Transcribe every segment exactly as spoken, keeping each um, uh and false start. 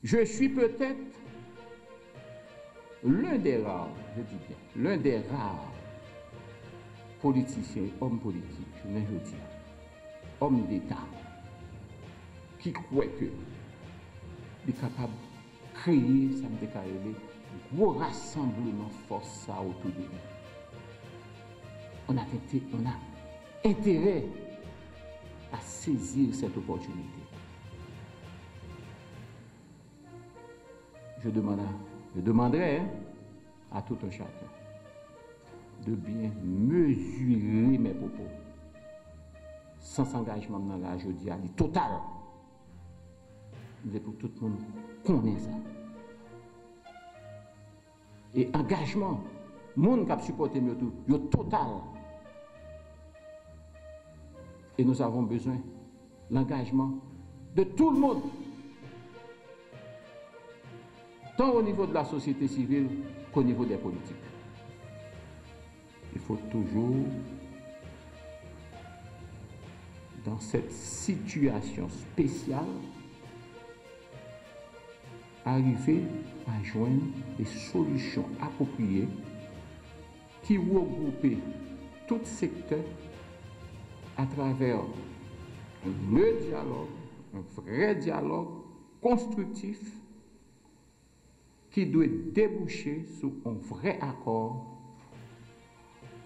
Je suis peut-être l'un des rares, je dis bien, l'un des rares politiciens et hommes politiques, jounen jodi a, homme d'État, ki kwè ke li kapab kreye sa m te ka rele gwo rasanbleman fòs sa otou de li. On a, on a intérêt à saisir cette opportunité. Je demande à, je demanderai, hein, à tout un chacun de bien mesurer mes propos. Sans angajman m nan la jodi a, li total. M vle pou tout moun konnen sa. E angajman moun k ap sipòte m yo tou, yo total. Et nous avons besoin l'engagement de tout le monde, tant au niveau de la société civile qu'au niveau des politiques. Il faut toujours, dans cette situation spéciale, arive a jwenn de solisyon apwopriye ki regwoupe tout sektè atravè le dyalòg, un vrai dialogue constructif ki dwe debouche sou yon vrè akò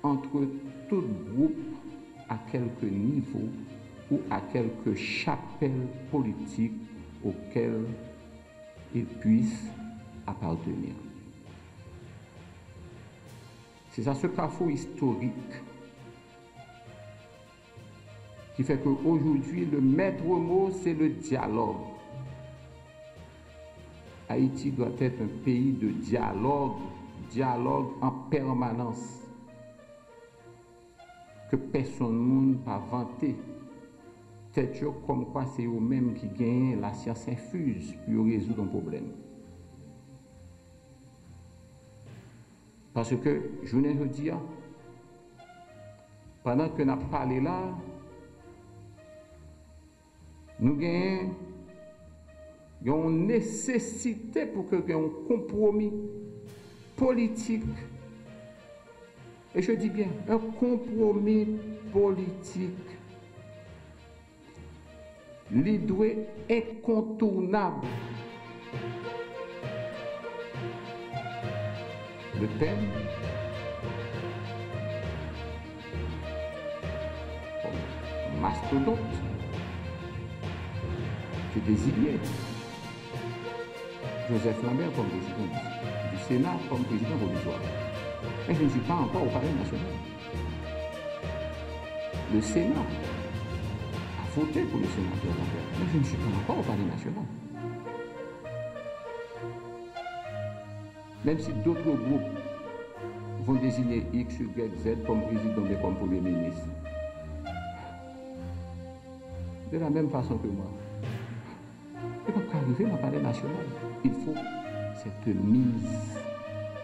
entre tout groupe à quelque niveau ou à quelque chapelle politique auquel il puisse appartenir. C'est à ce carrefour historique qui fait qu'aujourd'hui, le maître mot, c'est le dialogue. Haïti doit être un pays de dialogue, dialogue en permanence. Ke pèsonn moun pa vante tèt yo kòmkwa se yo menm ki genyen la science infuse pou yo rezoud yon pwoblèm. Paske, jounen jodi a, pandan ke n ap pale la, nou genyen yon nesesite pou ke gen yon konpwomi politik. Et je dis bien, un compromis politique. Li dwe enkontounab. Le P E M, kòm mastodont, te deziye Joseph Lambert comme président du Sénat, comme président provisoire. Mais je ne suis pas encore au Palais national. Le Sénat a voté pour le sénateur Lambert, mais je ne suis pas encore au Palais national. Même si d'autres groupes vont désigner X, Y, Z comme président, mais comme premier ministre, de la même façon que moi, li p ap ka rive nan Palè Nasyonal. Il faut cette mise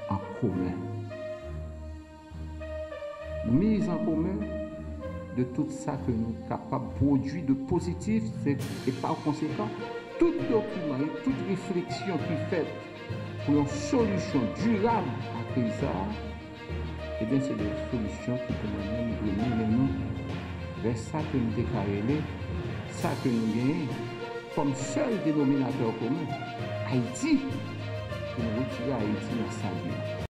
en commun. Mise en commun de tout sa ke nou kapab pwodui de pozitif, se, e pa konsekan, tout dokiman e tout refleksyon ki fèt pou yon solisyon dirab a kriz sa a, ebyen, se de solisyon ki pou mwen menm dwe mennen nou vè sa ke m te ka rele, sa ke nou genyen kòm sèl denominatè komen, Ayiti, pou nou retire Ayiti nan sa l ye a.